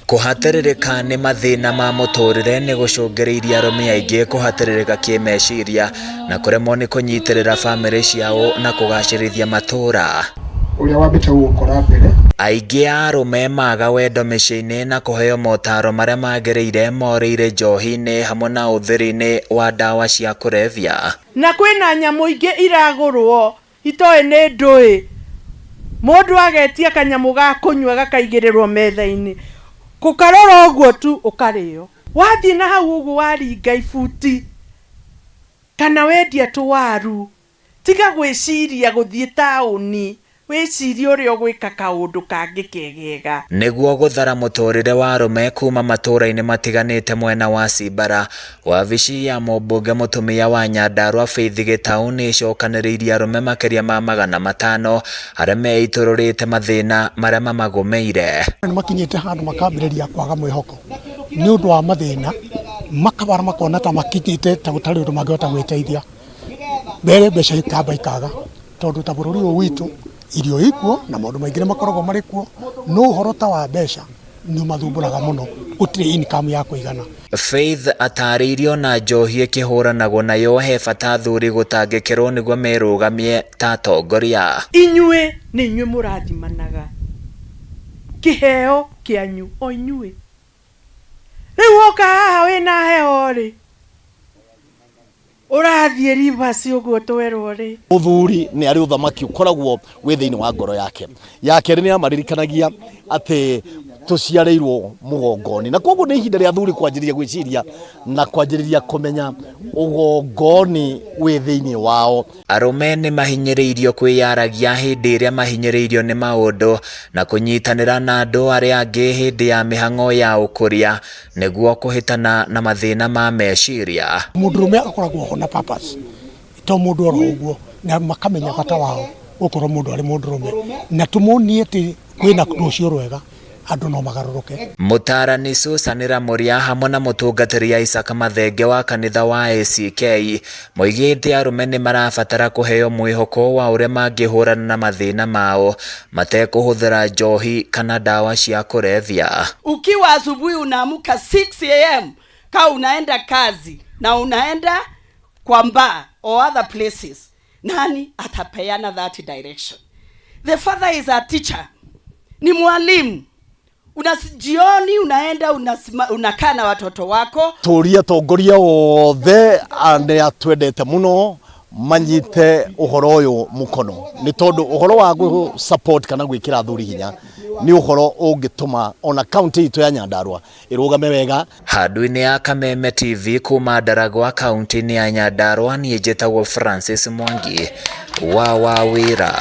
Kũhatĩrĩrĩka nĩ mathĩna ma mũtũrĩre nĩ gũcũngĩrĩirie arũme aingĩ kũhatĩrĩrĩka kĩmeciria na kũremwo nĩ kũnyitĩrĩra bamĩrĩ ciao na kũgacĩrithia matũra. Ũrĩa wambĩte gũgũkora mbere. Aingĩ a arũme maga wendo mĩciĩ-inĩ na kũheo motaro marĩa magĩrĩire morĩire njohi-inĩ hamwe na ũhũthĩri-inĩ wa ndawa cia kũrebia. Na kwĩna nyamũ ingĩ iragũrwo itoĩ nĩ ndũĩ. Mũndũ agetia kanyamũ ga kũnyua gakaigĩrĩrwo metha-inĩ, gũkarora ũguo tu ũkarĩo. Wathiĩ na hau ũguo waringa ibuti kana wendia tũwaru, tiga gwĩciria gũthiĩ taũni, wĩcirie ũrĩa ũgwĩka kaũndũ kangĩ kegega. Nĩguo gũthara mũtũrĩre wa arũme kuma matũra-inĩ matiganĩte mwena wa Cimbara, Wabici ya mũmbunge mũtumia wa Nyandarua Faith Gĩtaũ nĩ ĩcokanĩrĩirie arũme makĩria ma 500 arĩa meitũrũrĩte mathĩna marĩa mamagũmĩire. Nĩ makinyĩte handũ makambĩrĩria kwaga mwĩhoko nĩ ũndũ wa mathĩna, makabara makona ta makinyĩte ta gũtarĩ ũndũ mangĩhota gwĩteithia. Mbere mbeca ikamba ikaga tondũ ta bũrũri ũyũ witũ irio ikuo na maũndũ maingĩ nĩ makoragwo marĩ kuo, no ũhoro ta wa mbeca nĩ ũmathumbũraga mũno, gũtirĩ income ya kũigana. Faith atarĩirie ona njohi ĩkĩhũranagwo nayo he bata athuri gũtangĩkĩrwo nĩguo merũgamie ta atongoria. Inyuĩ nĩ inyuĩ mũrathimanaga kĩheo kĩanyu, o inyuĩ. Rĩu woka haha wĩna heho-rĩ, ũrathiĩ reverse ũguo twerwo rĩ. Mũthuri nĩ arĩ ũthamaki ũkoragwo wĩ thĩinĩ wa ngoro yake. Ya kerĩ nĩ amaririkanagia atĩ tũciarĩirwo mũgongoni, na koguo nĩ ihinda rĩa athuri kwanjĩrĩria gwĩciria na kwanjĩrĩria kũmenya ũgongoni wĩ thĩinĩ wao. Arũme nĩ mahinyĩrĩirio kwĩyaragia hĩndĩ ĩrĩa mahinyĩrĩirio nĩ maũndũ na kũnyitanĩra na andũ arĩa angĩ hĩndĩ ya mĩhang'o ya ũkũria nĩguo kũhĩtana na mathĩna ma meciria. Mũndũrũme akoragwo ho na purpose to mũndũ oro ũguo na makamenya bata wao gũkorwo mũndũ arĩ mũndũrũme na tũmonie atĩ kwĩna rũciũ rwega andũ no magarũrũke. Mũtaarani Susan Ramuria hamwe na mũtungatĩri Isaac Mathenge wa kanitha wa ACK moigĩte arũme nĩ marabatara kũheo mwĩhoko wa ũrĩa mangĩhũrana na mathĩna mao matekũhũthĩra njohi kana ndawa cia kũrebia. Ukiwa asubuhi unaamuka 6 a.m. ka unaenda kazi na unaenda kwa bar or other places, nani atapeana that direction? The father is a teacher, ni mwalimu. Jioni unaenda unakaa na watoto wako. Tũrie atongoria othe arĩa twendete mũno manyite ũhoro ũyũ mũkono, nĩ tondũ ũhoro wa gũ support kana gwĩkĩra athuri hinya nĩ ũhoro ũngĩtũma ona kaunti itũ ya Nyandarua ĩrũgame wega. Handũ-inĩ ya Kameme TV kuma Ndaragwa kaunti-inĩ ya Nyandarua, niĩ njĩtagwo Francis Mwangi wa Wawĩra.